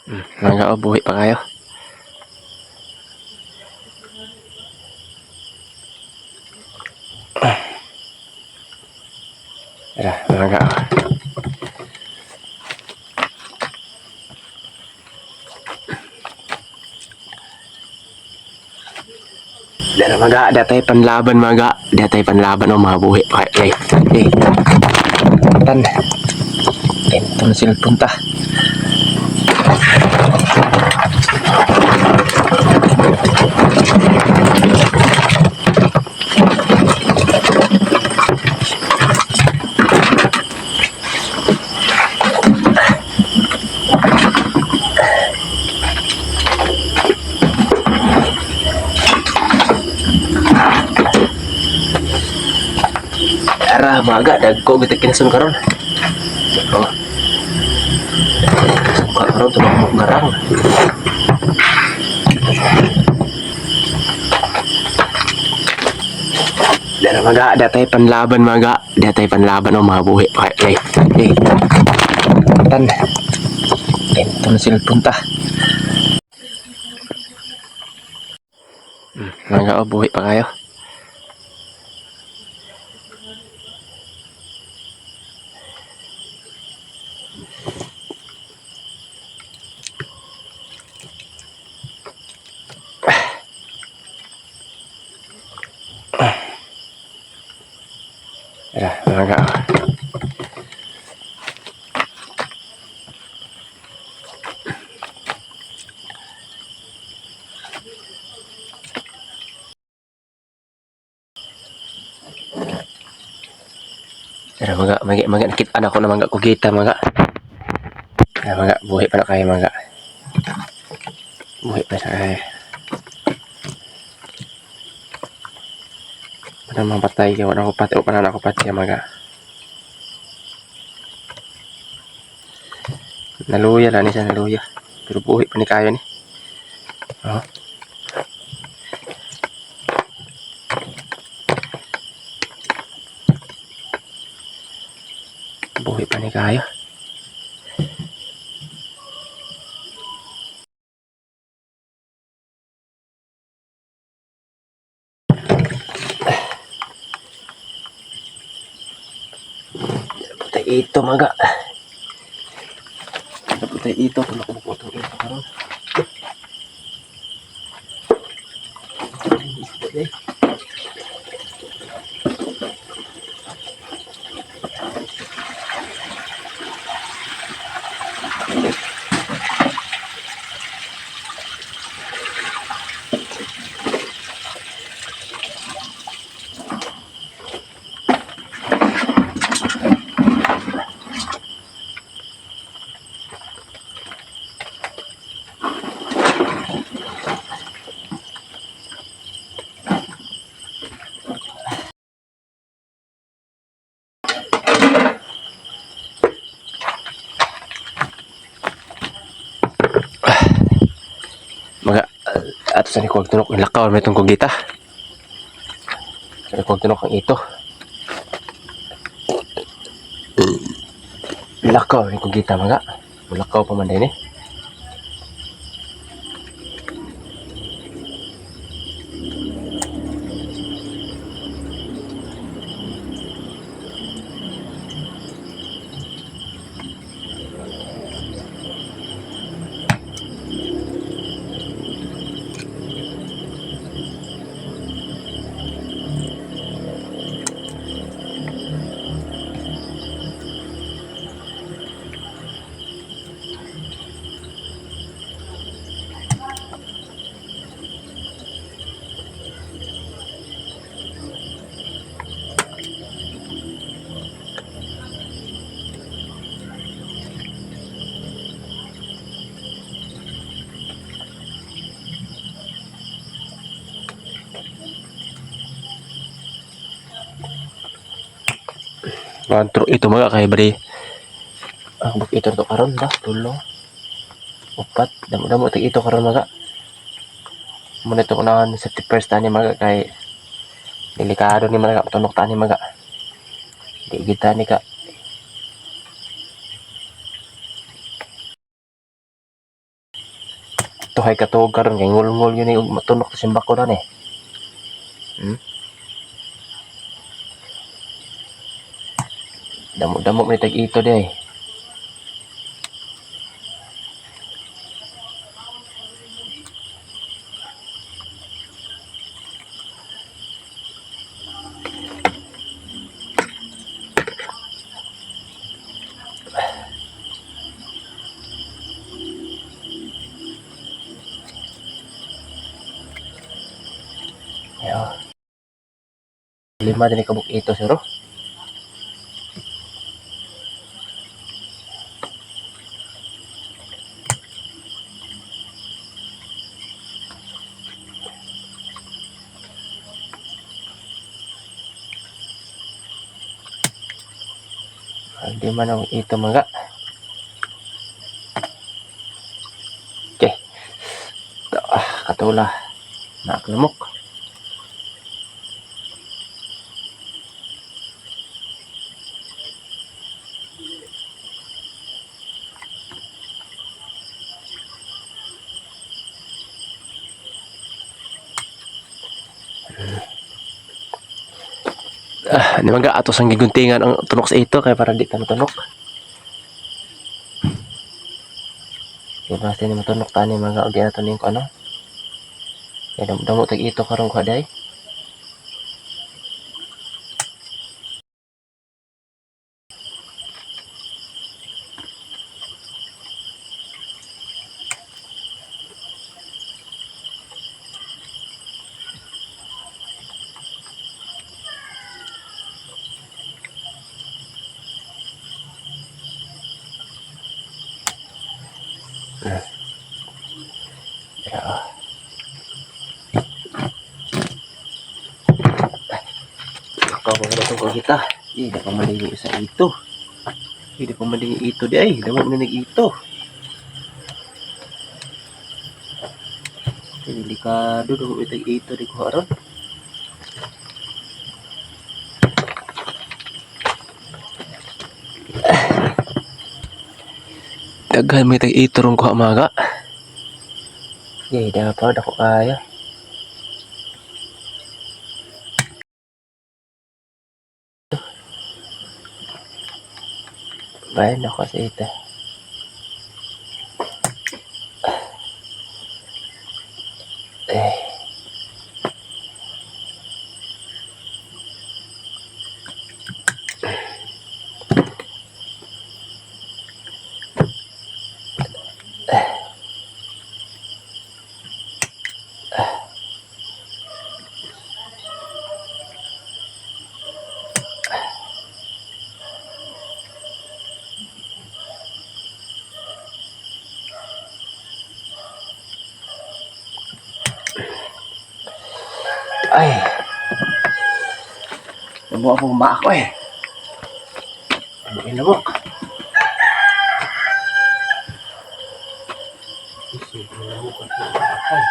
Mga oh, buhi pa kayo. Tara, mga oh. Dara maga, datay panlaban maga, datay panlaban o mga buhi pa kayo. Eh, tan. Ito na sila punta. Tara, maga, dagko kita kinasun karon. Oh. Suka karon tulong mo garang. Dara maga, datay panlaban maga, datay panlaban o mga buhi pa kayo. Eh, tan. Ito na sila punta. Mga oh, buhi pa kayo. Tara, mga oh. Tara, mga, mga, mga, nakita na ako na mga kugita, mga. Tara, mga, buhi pa na kayo, mga. Buhi pa na kayo. Wala mga patay, kaya wala ko pati, wala na ako pati, mga. Naluya lang ni siya, naluya. Pero buhi pa ni kayo ni. Oh. Buhi pa ni kayo. Putay ito maga. Putay ito kung nakuha itong ito karon. Eh. Mga ato sa ni kuwag tunok lakaw may itong kugita. Sa ni kuwag tunok ang ito. Lakaw ni kugita mga. Lakaw pa man din eh. Pantro ito mga kay bri. Ang bak ito to karon ba? Tulo. Upat. Damo-damo tag ito karon mga. Muna ito kunahan sa first tani mga kay delikado ni mga tunok tani mga. Di kita ni ka. Tuhay ka tuog karon kay ngulngol yun eh, ug matunok sa simbako na ni. Damo-damo may tag ito di ay. Ayo. Lima din kabuk ito siro. Lima na ito mga. Okay. Ah, katula. Naklamok. Ah, ni mga atos ang giguntingan ang tunok sa ito kaya para di ta matunok. Kaya basta ni matunok tani mga og di na to ning ano. Kaya damo, damo tag ito karon ko day. Dira, ah. Ako mga itong kagita. Eh, di pa malingi sa ito. Eh, di pa malingi ito di ay. Damo na ito. Eh, delikado damo itag ito di ko aron. Daghan may tag ito rong kuha maga. Eh, dapat ako kaya. Bayan ako sa ito. Eh. Ay. Nabuha po ba ako eh. Ano yung lamok? Isip, may lamok at may lamok.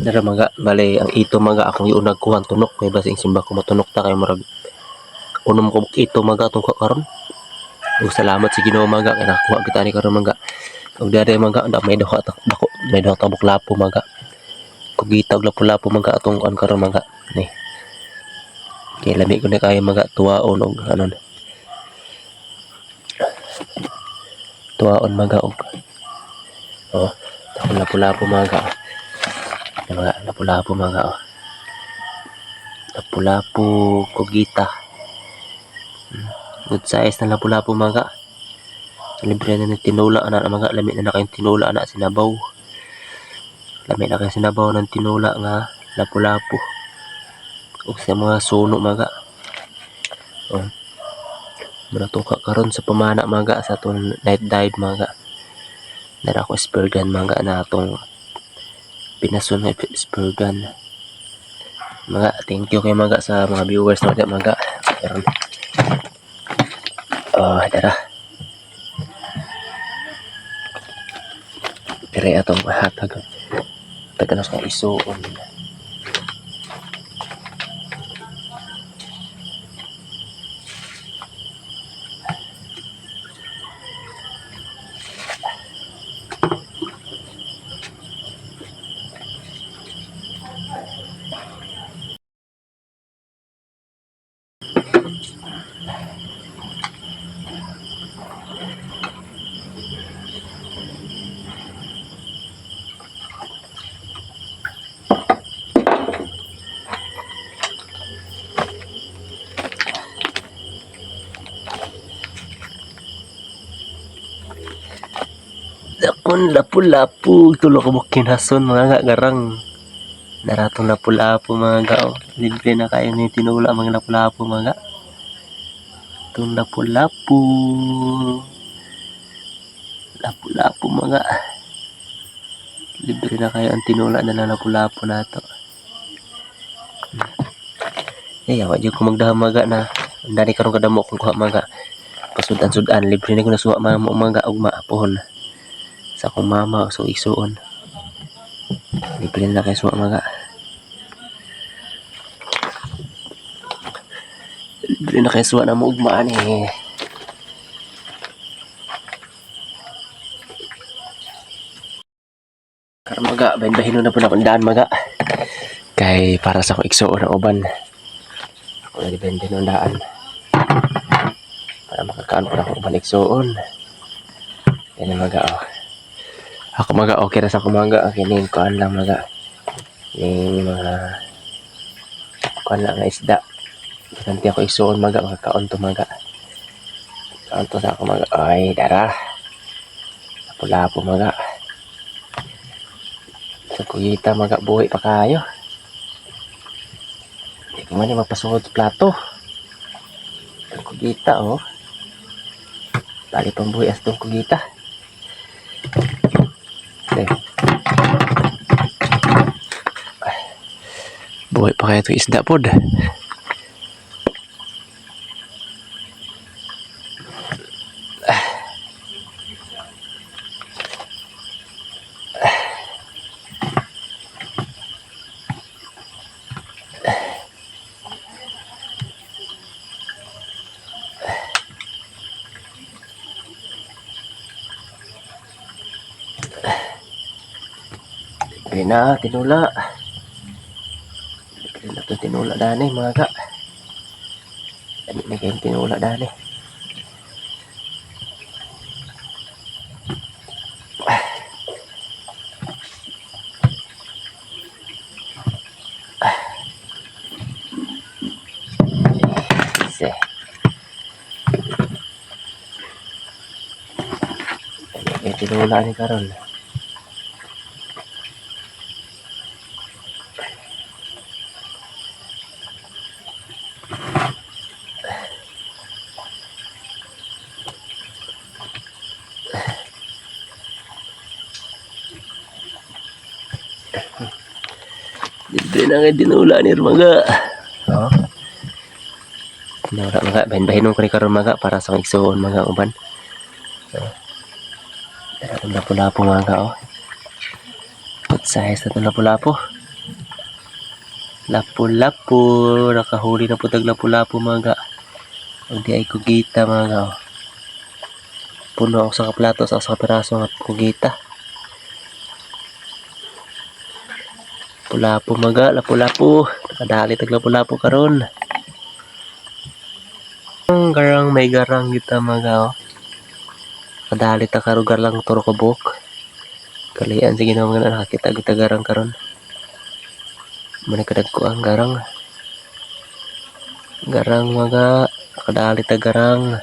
Dara mga bale ang ito mga akong iunag kuhan tunok may basi ang simba ko matunok ta kay murag unom ko ito mga atong karon. Ug salamat sa Ginoo mga kay nakakuha kita ni karon mga. Ug dere mga da may duha ta dako may duha ta buklapo mga. Kugita og lapu-lapu mga atong kuan karon mga ni. Kay lami ko na kayo mga tuwaon og anon. Tuwaon mga og oh, ako lapu-lapu mga. Yung mga lapu-lapu mga oh. Lapu-lapu kugita. Good size na lapu-lapu mga. Libre na ng tinula ana mga lami na na kayong tinula ana sinabaw. Lami na kayong sinabaw ng tinula nga lapu-lapu. Ug sa mga suno mga. Oh. Muna karon sa pamana mga sa atong night dive mga. Dara ako spear gun mga na atong pinasun nga spear gun. Mga thank you kay mga sa mga viewers na mga. Karon. Oh, dara. Dire atong hatag. Hatag na sa isuon. Dakon lapu-lapu tulo ka kinason mga garang. Naratong lapu-lapu mga gao. Libre na kayo ni tinula mga lapu-lapu mga. Itong lapu-lapu. Lapu-lapu mga. Libre na kayo ang tinula na lapu-lapu nato. Eh, awa jud ko magdahamaga na. Ang dani karon kadamo kung kuha mga. Pasudan-sudan libre na ko nasuwa mga mo mga ugma pohon. Sa akong mama so isuon. Libre na kay suwa mga. Libre na kay suwa na mo ugma ani. Karon maga, bahin-bahinon na po na akong daan maga. Kay para sa akong igsuon ang uban. Ako na di-bahin-bahinon daan. Para makakaan po na akong uban igsuon. Yan ang maga oh. Ako maga okay ra sa ako maga kining kuan lang maga. Ning mga kuan lang nga isda. Kanti ako igsuon maga makakaon to maga. Kaon to sa ako maga. Ay dara. Lapu-lapu maga. Sa kuyita maga buhi pa kayo. Di ko man ni mapasuod sa plato. Ang kugita oh. Bali pang buhi as tong kugita. Eh. Buhay pa kaya itong isda pod. Libre na, tinula. Libre na itong tinula dani, mga ka. Dami na kayong tinula dani. Se. Dami kayong tinula ni karon. Libre na nga dinula ni mga. Oh. Tinula mga, bahin-bahinon ko ni karon mga para sa igsuon mga uban. Oh. Dara itong lapu-lapu mga oh. Good size na itong lapu-lapu. Lapu-lapu, nakahuli na po tag lapu-lapu mga. Ang di ay kugita mga oh. Puno ako sa kaplato sa piraso nga kugita. Lapu-lapu maga, lapu-lapu. Nakadali tag lapu-lapu karon. Ang garang may garang kita maga oh. Nakadali ta karugar lang turo ka buok. Kalian sige na mga nakakita kita garang karon. Muna kadagko ang garang. Garang maga, nakadali ta garang.